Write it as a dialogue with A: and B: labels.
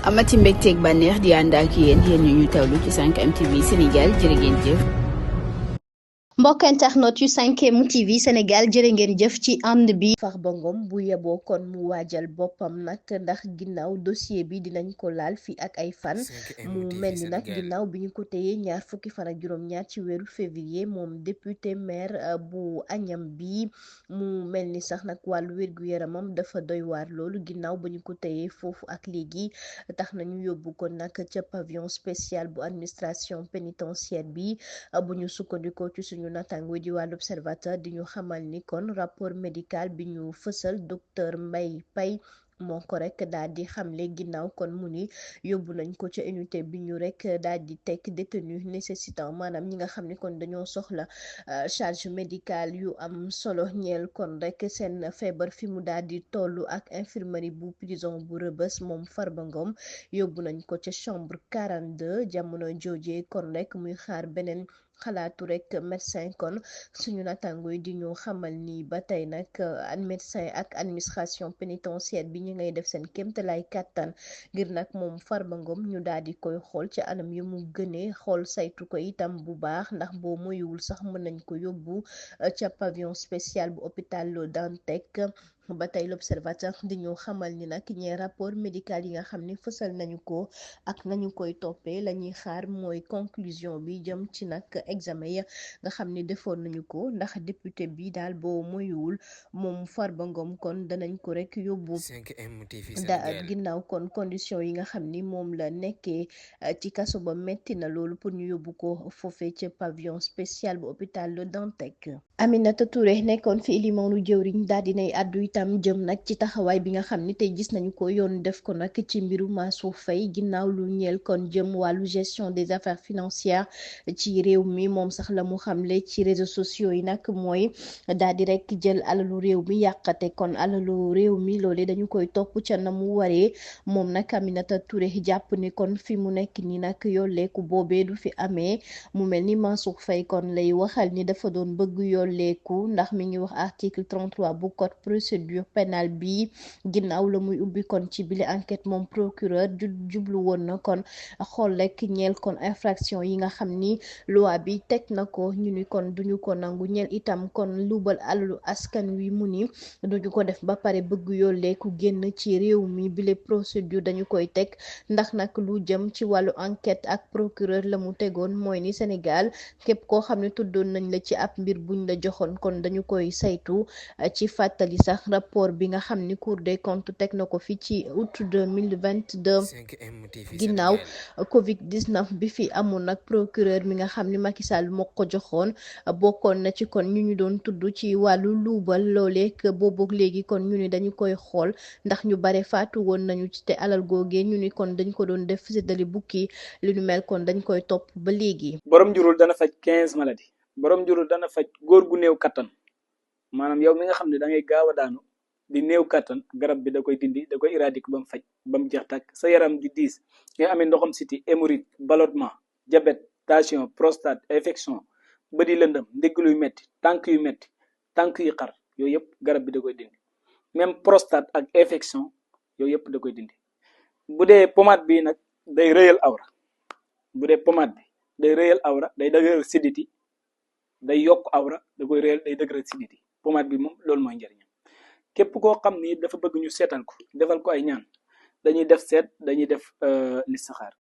A: amati mbégteeg bànneex di ànd ak yéen ñu tawlu ci 5M TV Sénégal jërë ngeen jëf.
B: mbokk internet yu 5M TV Sénégal jërë ngeen jëf ci ànd bi. Farba Ngom bu yeboo kon mu waajal boppam nag ndax ginnaaw dossier bi dinañ ko laal fii ak ay fan mu mel ni nag ginnaaw bi ñu ko téyee ñaar fukki fan ak juróom-ñaar ci weeru février moom député maire bu Agnam bi mu mel ni sax nag wàllu wér-gu-yaramam dafa doy waar loolu ginnaaw ba ñu ko téyee foofu ak léegi tax nañu yóbbu ko nag ca pavillon spécial bu administration pénitentiaire bi bu ñu sukkandikoo ci suñu natango di wàllu observateur di ñu xamal ni kon rapport médical bi ñu fësal docteur Mbaye Paye moo ko rek daal di xamle ginnaaw kon mu ni yóbbu nañ ko ca unité bi ñu rek daal di tekk détenu nécessitant maanaam ñi nga xam ni kon dañoo soxla charge médicale yu am solo ñeel kon rek seen feebar fi mu daal di tollu ak infirmerie bu prison bu Rebeuss moom Farba Ngom yóbbu nañ ko ca chambre 42 jamono jooje kon rek muy xaar beneen xalaatu rek médecin kon suñu natango yi di ñu xamal ni ba tey nag médecin ak administration pénitentiaire bi ñu ngay def seen kéemtalaay kàttan ngir nag moom Farba Ngom ñu daal di koy xool ci anam yu mu gënee xool saytu ko itam bu baax ndax boo moyuwul sax mën nañ ko yóbbu ca pavillon spécial bu hôpital Le Dantec. ba tey l'observateur di ñu xamal ni nag ñee rapport médical yi nga xam ni fësal nañu ko ak nañu koy toppee la ñuy xaar mooy conclusion bi jëm ci nag examen ya nga xam ni defoon nañu ko ndax député bi daal boo moyuwul moom Farba Ngom kon danañ ko rek yóbbu ginnaaw kon condition yi nga xam ni moom la nekkee ci kaso ba metti na loolu pour ñu yóbbu ko foofee ca pavillon spécial bu hôpital Le Dantec. Aminata Touré nekkoon fi ilimaanu jëwriñ daal dinay àddu itam jëm nag ci taxawaay bi nga xam ni tey gis nañu ko yoon def ko nag ci mbiru Mansour Faye ginnaaw lu ñeel kon jëm wàllu gestion des affaires financières ci réew mi moom sax la mu xamle ci réseaux sociaux yi nag mooy daal di rek jël alalu réew mi yàqate kon alalu réew mi loole dañu koy topp ca na mu waree moom nag Aminata Touré jàpp ni kon fi mu nekk ni nag yolleeku boobee du fi amee mu mel ni Mansour Faye kon lay waxal ni dafa doon bëgg yolleeku ndax mi ngi wax article 33 bu code procédure pénale bi ginnaaw la muy ubbi kon ci bile enquête moom procureur jublu woon na kon xool rek ñeel kon infraction yi nga xam ni loi bi teg na ko ñu ni kon duñu ko nangu ñeel itam kon luubal alalu askan wi mu ni duñu ko def ba pare bëgg yolleeku génn ci réew mi bile procédure dañu koy teg ndax nag lu jëm ci wàllu enquête ak procureur la mu tegoon mooy ni Sénégal képp koo xam ne tuddoon nañ la ci ab mbir buñ la joxoon kon dañu koy saytu ci fàttali sax rapport bi nga xam ni Cour des comptes teg na ko fi ci août 2022 ginnaaw Covid 19 bi fi amoon nag procureur mi nga xam ni Macky Sall moo ko joxoon bokkoon na ci kon ñu doon tudd ci wàllu luubal loolee boobook léegi kon ñu ni dañu koy xool ndax ñu bare faatu woon nañu ci te alal googee ñu ni kon dañ ko doon def séddale bukki li ñu mel kon dañ koy topp ba léegi.
C: borom njurul dana faj 15 maladies borom njurul dana faj góor gu néew kattan maanaam yow mi nga xam ne da ngay gaaw a daanu di néew kattan garab bi da koy dindi da koy éradiquer ba mu faj ba mu jeex tàkk sa yaram di diis nga amee ndoxam siti hémorroïde ballonnement diabète tension prostate infection bëdi lëndëm ndigg luy metti tànk yu xar yooyu yëpp garab bi da koy dindi même prostate ak infection yooyu yëpp da koy dindi bu dee pommade bi nag day rëyal awra bu dee pommade bi day rëyal awra day dëgëral siditi day yokk awra da koy rëyal day dëgëral siditi pommade bi moom loolu mooy njëriñam képp koo xam ni dafa bëgg ñu seetal ko defal ko ay ñaan dañuy def seet dañuy def listixaar